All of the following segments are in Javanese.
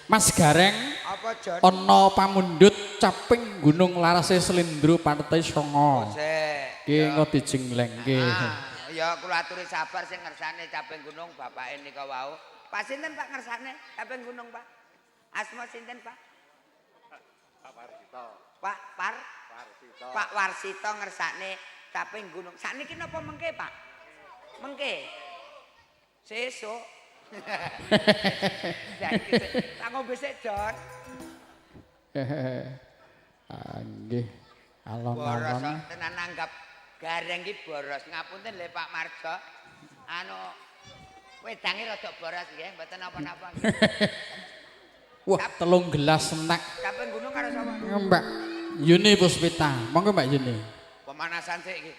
Mas Gareng Apa Jon? ana pamundhut caping gunung larase Slendro Partai Songo. Sik. Ki engko dijenglengke. Ah, ya kula aturi sabar sing ngersane caping gunung bapake nika wau. Pak sinten Pak ngersane caping gunung Pak? Asma sinten Pak? Pak Warsito. Pak Par? Warsito. Pak Warsito ngersane caping gunung. Sakniki napa mengke Pak? Mengke. Sesuk. Lah iki sik. Tak ngombe sik, Jon. Ah, nggih. Boros Alon-alon. kok, tenan nanggap Gareng ki boros. Ngapunten lho Pak Marjo. Anu wedange rada boros nggih, mboten napa-napa nggih. Wah, 3 gelas entek. Caping gunung karo sapa? Mbak Yuni Puspita. Monggo Mbak Yuni. Pemanasan sik iki.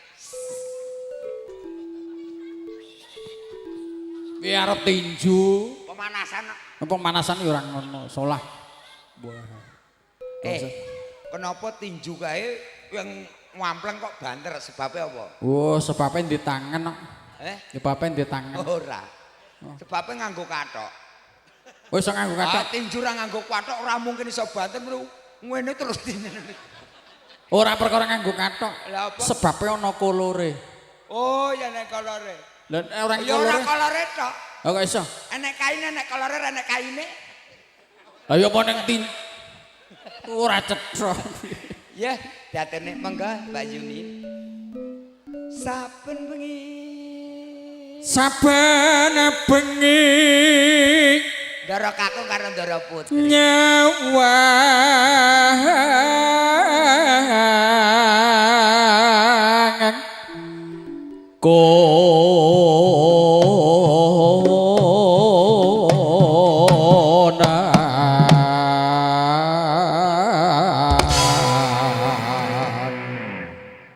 Ki arep tinju. Pemanasan. Pemanasan ya ora ngono, solah. Wah. Kenapa tinju kae yang ngampleng kok banter sebabnya apa? Wah, sebabnya di tangan kok. Eh? Sebabnya di tangan. Ora. Sebabnya nganggo kathok. Oh, iso nganggo kathok. Ah, tinju ora nganggo kathok ora mungkin iso banter ngene terus. Ora perkara nganggo kathok. Lah apa? Sebabnya ana kolore. Oh, ya nek kolore. Lah nek ora Ya ora kolore. kolore tok. Oh, kok iso? Enek kaine, enek kolore, enek kaine. Lah ya apa ning tin ora cetha. Ya, datene monggo Mbak Yuni. Saben bengi. Saben bengi Ndara kakung karo ndara putri. Nyawang konan.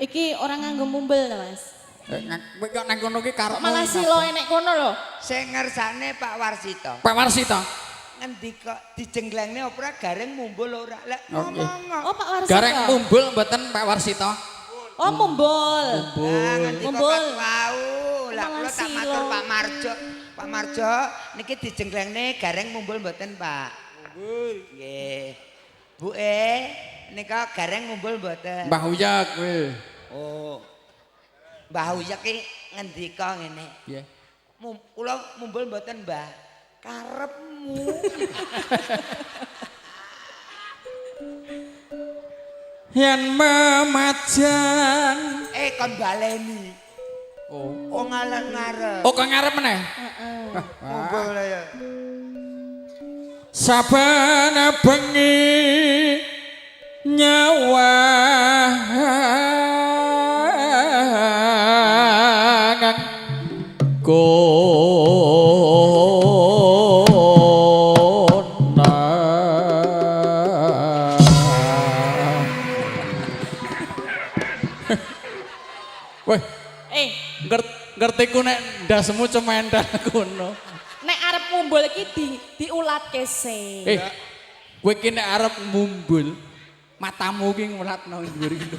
Iki orang nganggo mumbel ta, Mas? Kowe kok nang kono ki karepmu. Malah silo enek kono lho. Sing ngersane Pak Warsito. Pak Warsito. Ngendika dijenglengne apa ora Gareng mumbul ora? Lah Oke. ngomong. Oh, Pak Warsito. Gareng mumbul mboten Pak Warsito? Oh, mumbul. Lah ngendika Mumbul. Pak wau. Lah Malah kula tak silo. matur Pak Marjo. Pak Marjo niki dijenglengne Gareng mumbul mboten Pak? Mumbul. Nggih. Bu E nika Gareng mumbul mboten? Mbah Uyak kowe. Oh. Mbah Uyak ki ngendika ngene. Piye? Kula mumbul mboten Mbah? Karepmu. Yen memajan. Kon baleni. Oh. Oh ngaleng ngarep. Oh, kok ngarep meneh? Heeh. Mumbul ya. Saben bengi nyawang kona. Weh, ngertiku nek ndasmu cementel kono. Nek arep mumbul iki diulatke sik. Kowe iki nek arep mumbul, matamu ki ngulatno dhuwur iki lho.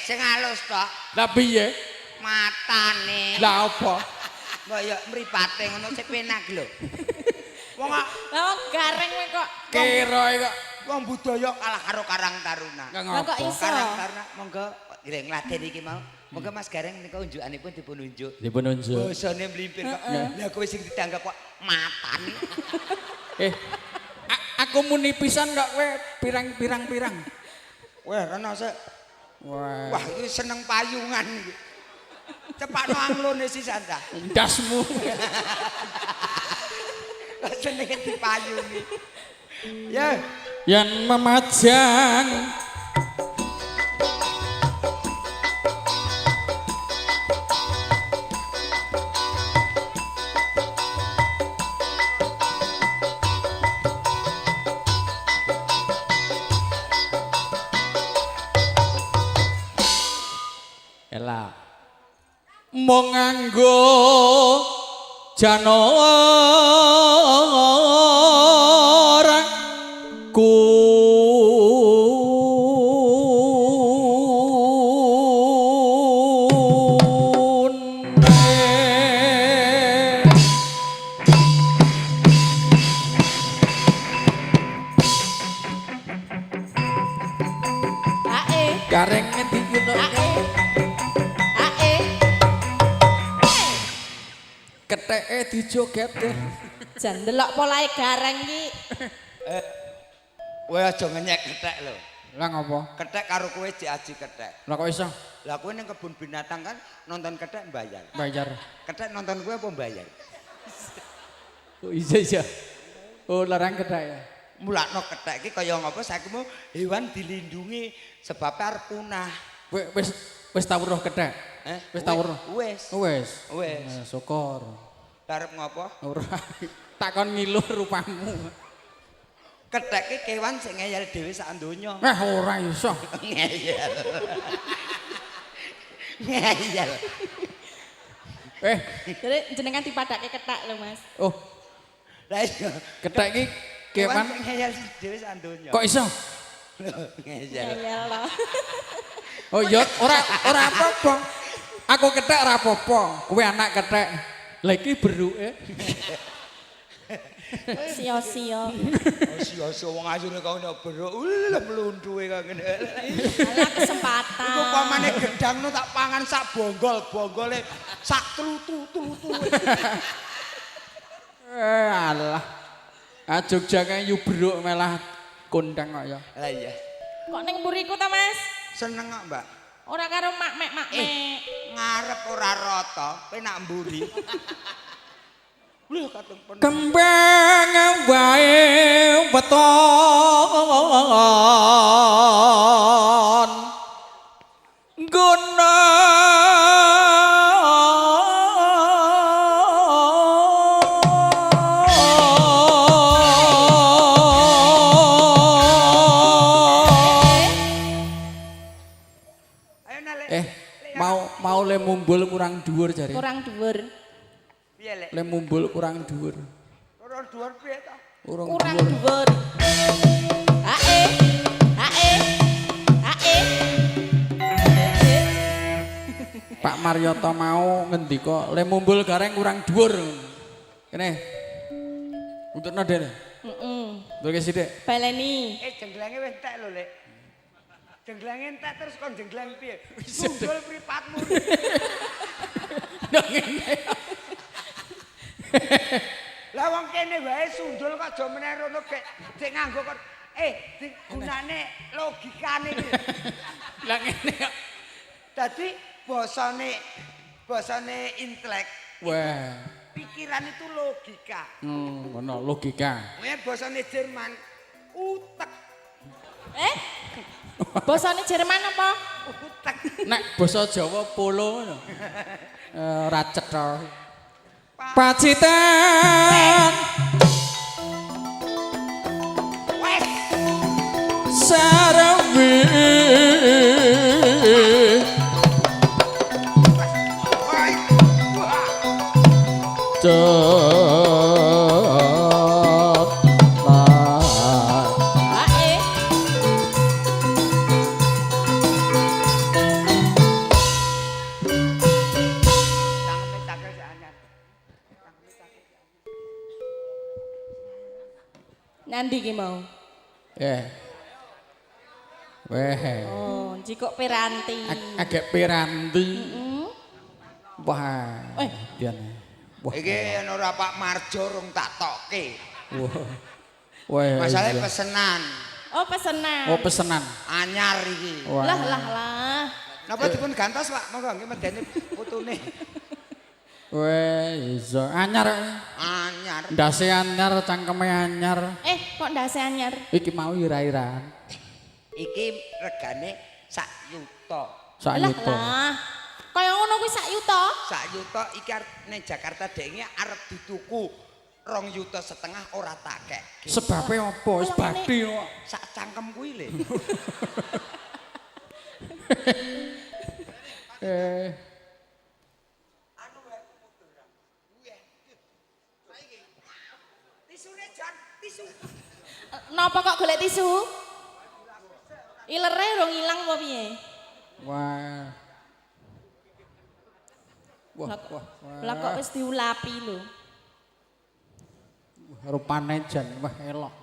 Sing halus tok. Lah piye? Matane. Lah apa? Mbok ya mripate ngono sik penak lho. Wong Lah wong Gareng kowe kok. Kira kok wong budaya kalah karo Karang Taruna. Lah kok iso? Karang Taruna monggo nggih ngladeni iki mau. Monggo Mas Gareng nika unjukanipun dipun unjuk. Dipun unjuk. Basane mlimpir kok. Lah kowe sing ditanggap kok matane. Aku muni pisan kok kowe pirang-pirang-pirang. Wah, rena sik. Wah. Wah, iki seneng payungan iki. Cepakno anglone sisan ta. Ndasmu. Kok senenge dipayungi. Ya. Yen memajang Ela mung nganggo janara Gareng diunutke. Ae. Ae. Ketheke dijogetke. Jan delok polahe gareng iki. Kowe aja ngenyek kethek lho. Lah ngopo? Kethek karo kowe jek aji kethek. Lah kok iso Lah kowe ning kebun binatang kan nonton kethek mbayar. bayar? Kethek nonton kowe apa mbayar? Kok iso iso? Oh, larang kethek ya. Mulakno kethek iki kaya ngopo saiki mu hewan dilindungi sebab arep punah. Kowe wis wis tau weruh kethek? Eh? Wis tau weruh? Wis. Wis. Wis. Syukur. Arep ngopo? Ora. Takon ngiluh rupamu. Kethek iki kewan sing ngeyel dhewe sak donya. Eh ora iso. Ngeyel. Ngeyel. Eh, Jadi jenengan dipadake kethek lho, Mas. oh, Lah iya. kethek iki Kewan kewan sing ngeyel dhewe sak donya. kok iso? Ngeyel. Ngeyel lho. Oh iya, ora ora apa-apa. Aku kethek ora apa-apa. Kowe anak kethek. Lah iki beruke. Sio-sio. Sia-sia wong asune kau nek beruk, lha mluntuhe kok ngene. Alah kesempatan. Iku pamane gedang no tak pangan sak bonggol, bonggole sak tlutu-tlutu. Eh alah. Ah Jogja kae yu beruk malah kondang kok ya. Lah iya. Kok ning mburiku ta, Mas? Seneng kok, Mbak. Ora karo mak-mek-mak-mek. Ngarep ora rata, penak mburi. Lho katung pen. Kembang wae weton guna Ayo nalek. Eh, mau mau le mumbul kurang dhuwur jare. Kurang dhuwur. Piye lek? Le mumbul kurang dhuwur. Kurang dhuwur piye ta? Kurang Kurang dhuwur. dhuwur. Ae. Ae. Ae. Pak Maryoto mau ngendika le mumbul gareng kurang dhuwur. Kene. Untukno dene. Heeh. Untuke sithik. Baleni. Eh jengglenge wis entek lho, Lek. Jengglenge entek terus kon jenggleng piye? Sundul mripatmu. Ndok ngene. Lah wong kene wae sundul kok aja meneh rono gek cek nganggo kon eh gunane logikane iki. Lah ngene kok. Dadi basane intelek, Wah. pikiran itu logika. Ngono logika. Kuwi basane Jerman utek, Eh? Basane Jerman apa? utek. Nek basa Jawa polo ngono. Ora cetha. Pacitan Wes, sarawi. woi. Wah. Ae. Tangkep takel sik anyar. Nandi ki mau? Eh. Weh. Oh, jikok piranti. Agak piranti. Wah. Eh. Dian. Wah. Iki yen ora Pak Marjo rung tak tokke. Wah. Wah. Masalahe iya. pesenan Oh, pesenan. Oh, pesenan. anyar iki. Wah. Lah lah lah. Napa dipun gantos, Pak? Monggo nggih medeni putune. Weh, iso anyar. Anyar. Ndase anyar, cangkeme anyar. Eh, kok ndase anyar? Iki mau ira-iraan. Iki regane sak yuta. Sak Lah yuta. lah. Kaya ngono kuwi sak yuta. Sak yuta iki arep ning Jakarta dhek arep dituku 2,5 yuta ora tak kek. Sebabe apa? Wis Kaya ngene. bathi kok. Sak cangkem kuwi lho. Eh. Tisune jan, tisu. Napa kok golek tisu? Ilere rong ilang apa piye? Wah. Wah, Lah wah, wah. Lah kok wis diulapi lho. Rupane jan wah elok.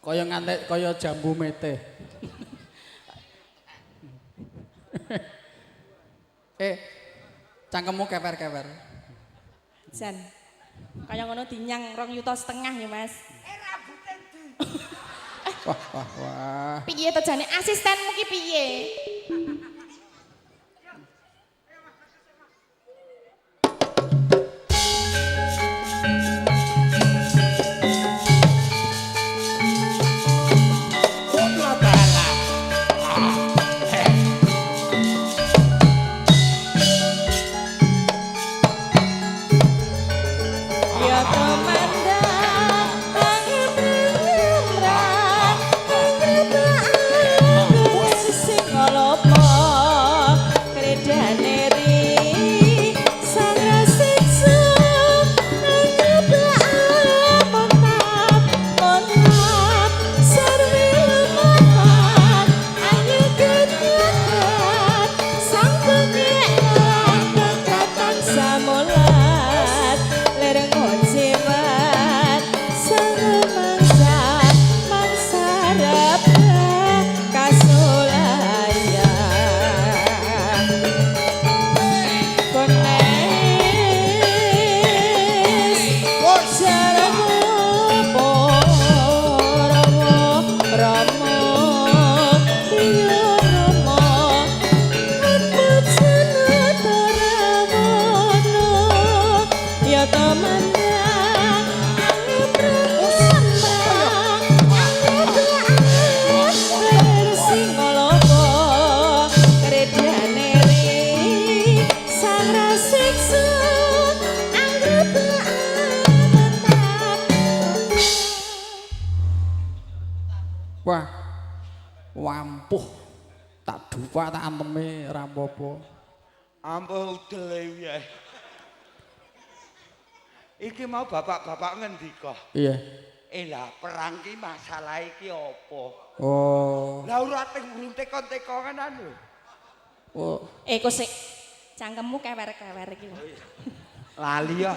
Kaya ngantek kaya jambu mete. Cangkemmu kewer-kewer. Jan. Kaya ngono dinyang 2,5 yuta ya, Mas. Rambute ndi? Wah, wah, wah. Piye to jane asistenmu ki piye? Ya tumandang angrang sing alopo kredane ri sang rasiksa montap sarwi lematan ayu ketat sang pengeran kekatan samolat lereng ngocemat sang mangsa mangsa rabah kasulaya kones jaramu parawa rama iya rama ya tumandang Wah. Wampuh. Tak dupa tak anteme ora apa-apa. Ampuh udele ya. Iki mau bapak-bapak ngendika. Iya. Lah perang ki masalah iki apa? Oh. Lah ora teng urung tekon-tekonan lho. Oh. Kok sik cangkemmu kewer-kewer iki lho. Lali ya.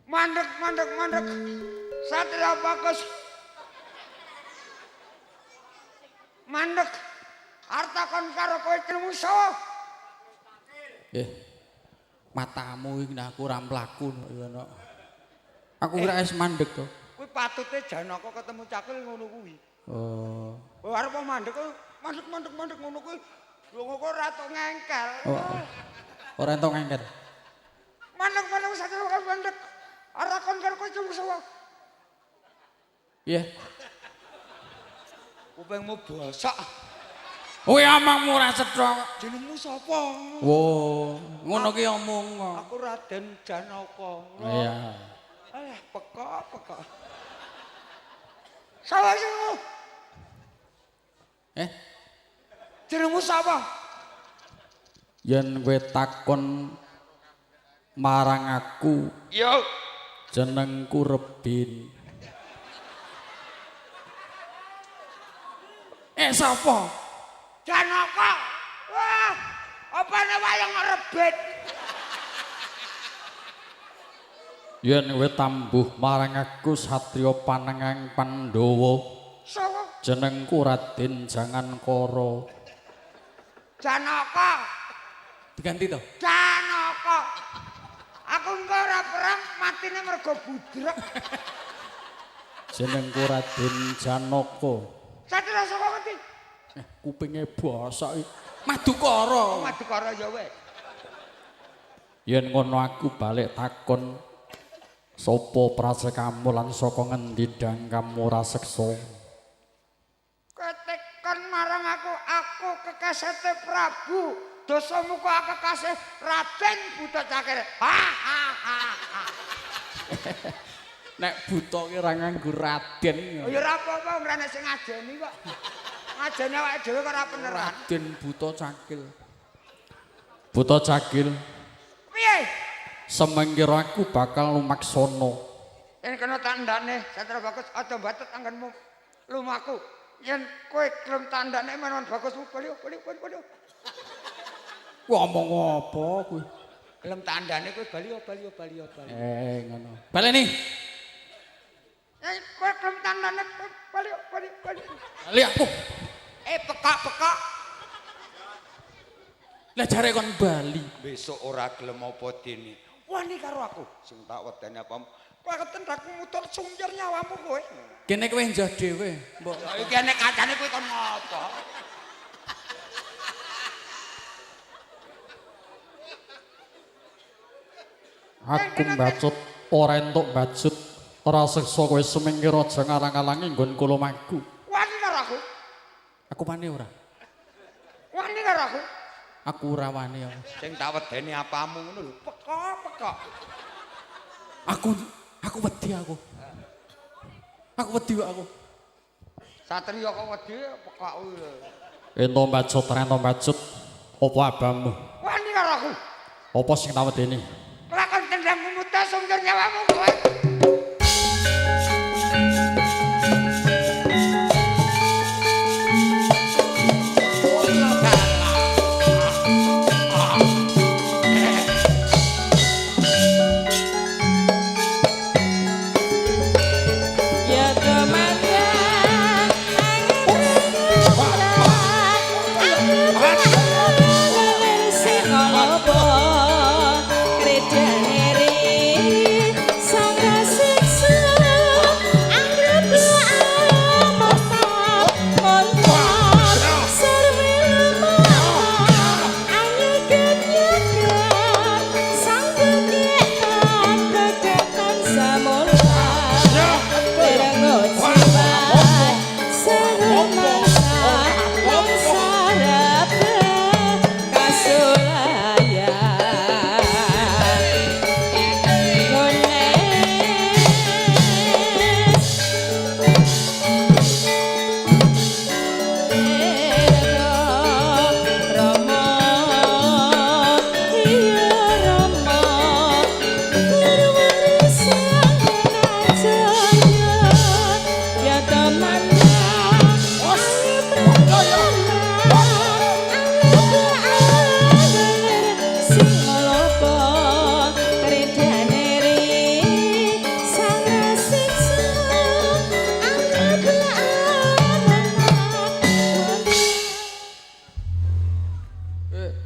Mandek, mandek, mandek. Satria Bagus. Mandek. Arep takon karo kowe jenengmu sapa? Matamu iki nek aku ora mlaku ya nok. Aku ora wis mandek to. Kuwi patute Janaka ketemu Cakil ngono kuwi. Oh. Kowe arep mandek, mandek, mandek, mandek ngono kuwi. Lho kok ora tok ngengkel. Oh. Ora entuk ngengkel. Mandek, mandek, Satria Bagus mandek. Arep takon karo kowe jenengmu sapa? Iya. Kupingmu bosok. Kowe omongmu ora cetha. Jenengmu sapa? Wo, ngono ki omong kok. Aku Raden Janaka. Iya. Alah, pekok, pekok. Sapa jenengmu? Jenengmu sapa? Yen kowe takon marang aku, Yo. Jenengku Rebin. Sapa? Janaka. Wah, apane wayang Rebin? Yen kowe tambuh marang aku satriya panengang Pandhawa. Sapa? Jenengku Raden Jangankara. Janaka. Diganti to? Janaka. Aku engko ora perang matine mergo budrek. Jenengku Raden Janaka. Satria saka ngendi? Kupinge bosok iki. Madukara. Oh, Madukara ya wis. Yen ngono aku balik takon sapa prasekamu lan saka ngendi dangkamu raseksa? Ketekon marang aku, aku kekasete Prabu. Dosamu kok kekasih Raden Buta Cakil. Ha ha ha ha. Nek buta ki ora nganggo Raden. Oh ya ora apa-apa, ora ana sing ngajeni kok. Ngajeni awake dhewe kok ora beneran. Raden Buta Cakil. Buta Cakil. Piye? Semengkira aku bakal lumaksana. Yen kena tandane Satria Bagus aja mbatet anggenmu lumaku. Yen kowe gelem tandane menawan Bagus bali bali bali. Kuwi omong apa kuwi? Gelem tandane kowe bali bali bali bali. Ngono. Baleni. Eh, kowe gelem tandane bali bali bali. Bali aku. Eh, pekok-pekok. Lah jare kon bali. Besok ora gelem apa dene. Wani karo aku sing tak wedeni apa. Kowe ketendakmu mutul sungkir nyawamu kowe. Kene kowe njoh dhewe, mbok. Ya iki nek kancane kowe kon ngopo? Aku mbacut ora entuk mbacut. Ora siksa kowe semingkir aja ngalang-alangi nggon kula mangku. Wani karo aku. Aku wani ora? Wani karo aku. Aku ora wani aku. Sing tak wedeni apamu ngono lho. Pekok, pekok. Aku wedi aku. Aku wedi kok aku. Satria kok wedi pekok kuwi lho. Ento mbacut ora entuk mbacut. Apa abamu? Wani karo aku. Apa sing tak wedeni? Kelakon tendangmu mutus sungkir nyawamu kowe. Ya kemandang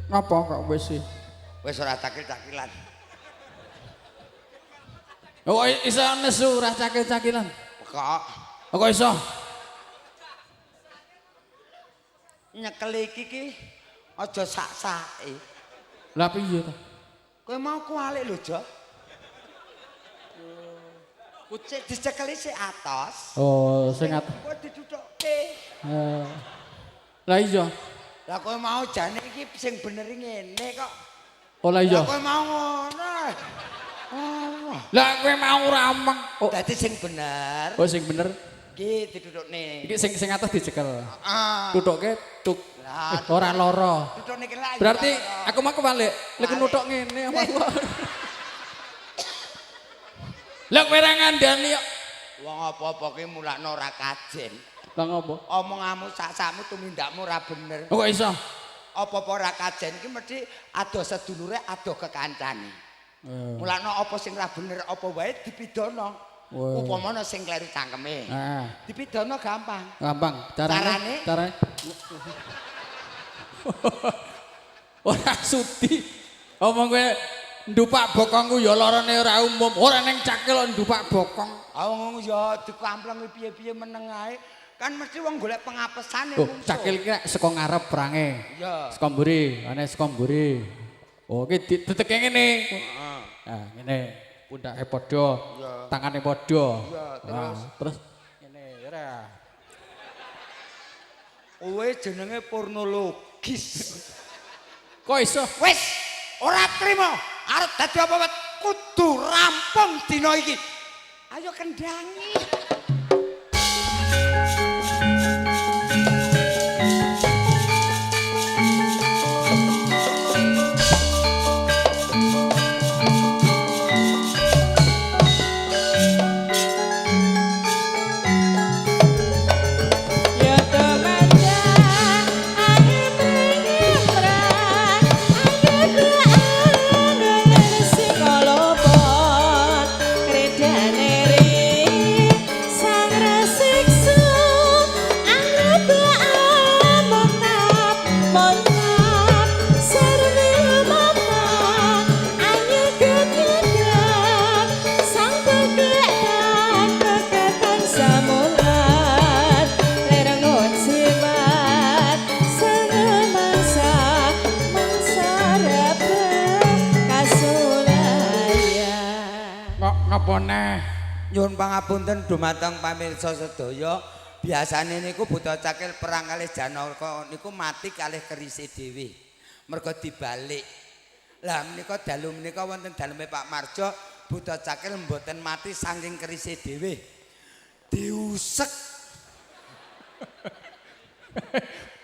Ngapa kok wis sih? Wis ora cakil-cakilan. Oh iso nesu ora cakil-cakilan. Pekok. Kok iso? Nyekel iki ki aja sak-sake. Lah piye to? Kowe mau kualik lho, Jo. Kucik dicekeli sik atos. Oh, sing atos. Kowe ditutukke. Lah iya. Lah kowe mau jane iki sing bener ngene kok. Oh lah iya. Lah kowe mau ngono. Oh. Lah kowe mau ora omong. Oh. Dadi sing bener. Oh sing bener. Iki ditutukne. Iki sing atas dicekel. Heeh. Tutuke tuk. Lah ora lara. Tutukne ki lak. Berarti aku mau kebalik. Lek nutuk ngene apa. Lah kowe ora ngandani kok. Wong apa-apa ki mulakno ora kajen. Lah ngopo? Omonganmu sak-sakmu tumindakmu ora bener. Kok iso? Apa-apa ora kajen ki mesti adoh sedulure, adoh kekancane. Mulakno apa sing ora bener apa wae dipidana. Upamane sing kleru cangkeme. Heeh. Dipidana gampang. Gampang. Carane? Carane. Ora sudi. Omong kowe ndupak bokongku ya larane ora umum. Ora ning cakil ndupak bokong. Ah wong ya dikamplengi piye-piye meneng ae. Kan mesti wong golek pengapesane mungsuh. Oh, cakil iki saka ngarep perange. Iya. Saka mburi, ana saka mburi. Oh, iki diteke ngene. Heeh. Nah, ngene. Pundake padha, tangane padha. Iya, terus terus ngene ya ora. Kowe jenenge pornologis. Kok iso? Wis, ora trimo. Arep dadi apa wet kudu rampung dina iki. Ayo kendangi. Sing Ngapa neh? Nyuwun pangapunten dumateng pamirsa sedaya. Biasane niku Buta Cakil perang kalih Janaka niku mati kalih kerise dhewe. Mergo dibalik. Lah menika dalu menika wonten daleme Pak Marjo, Buta Cakil mboten mati saking kerise dhewe. Diusek.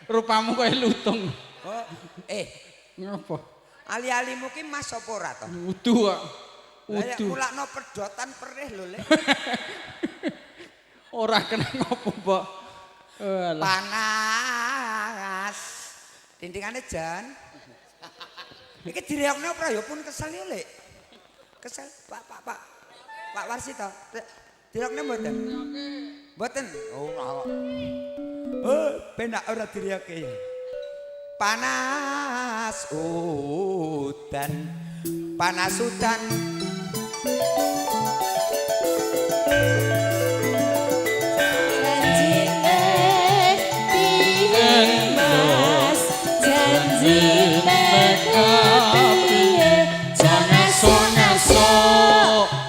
Rupamu kaya lutung. Oh, Ngapa? Ali-alimu ki mas apa ora to? Udu kok. Lah ya Udu. mulakno pedotan perih lho, Lek. Ora kena ngopo, Mbok. Alah. Panas. Tintingane jan. Iki direokne ora ya pun kesel ya, Lek. Kesel, Pak, Pak, Pak. Pak Warsito. Direokne mboten? Mboten. Oh, ora. Oh, penak ora direoke ya. Panas udan. Panas udan. Janjine piye Mas? Janjine kepiye? Jangan ngaso-ngaso,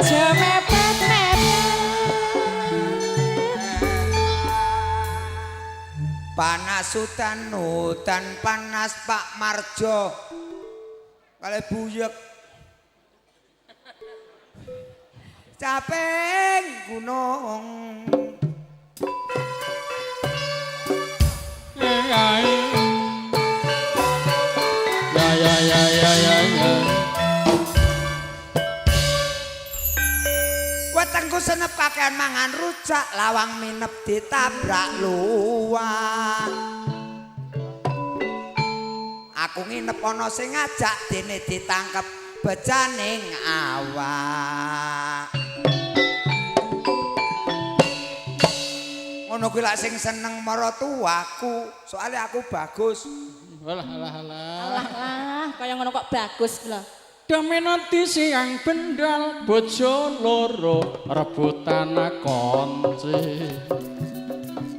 aja mepet-mepet. Panas udan, udan panas Pak Marjo. Kalih buyek. Caping gunung. Ya ya ya ya ya ya. Wetengku senep kakean mangan rujak, lawang minep ditabrak luwak. Aku nginep ana sing ngajak dene ditangkep bejaning awak. Ngono kuwi lak sing seneng maratuwaku, soalnya aku bagus. Alah alah alah. Alah lah, kaya ngono kok bagus lho. Dominanti siang bendal bojo loro rebutan kunci.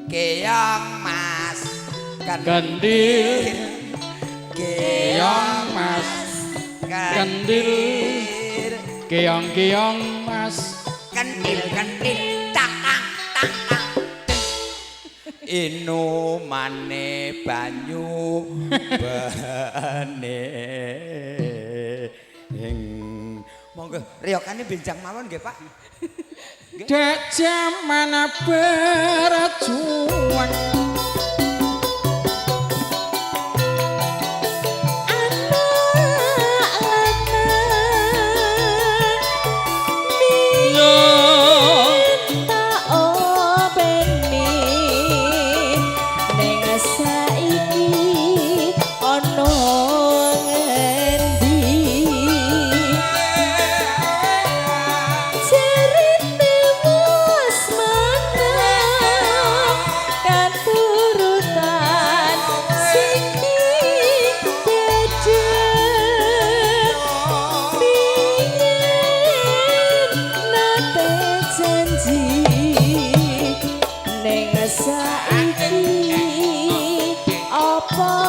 Keong Mas Kendil keong keong mas kendil keong keong mas kentil kentil tang tang tang tang. Inumane banyu bening. Monggo riyokane benjang mawon nggih Pak. Dek jaman berjuang Anak lanang minta openi ning saiki ana ngendi cerite wis menang katurutan sing beda pingin nate janji ning saiki apa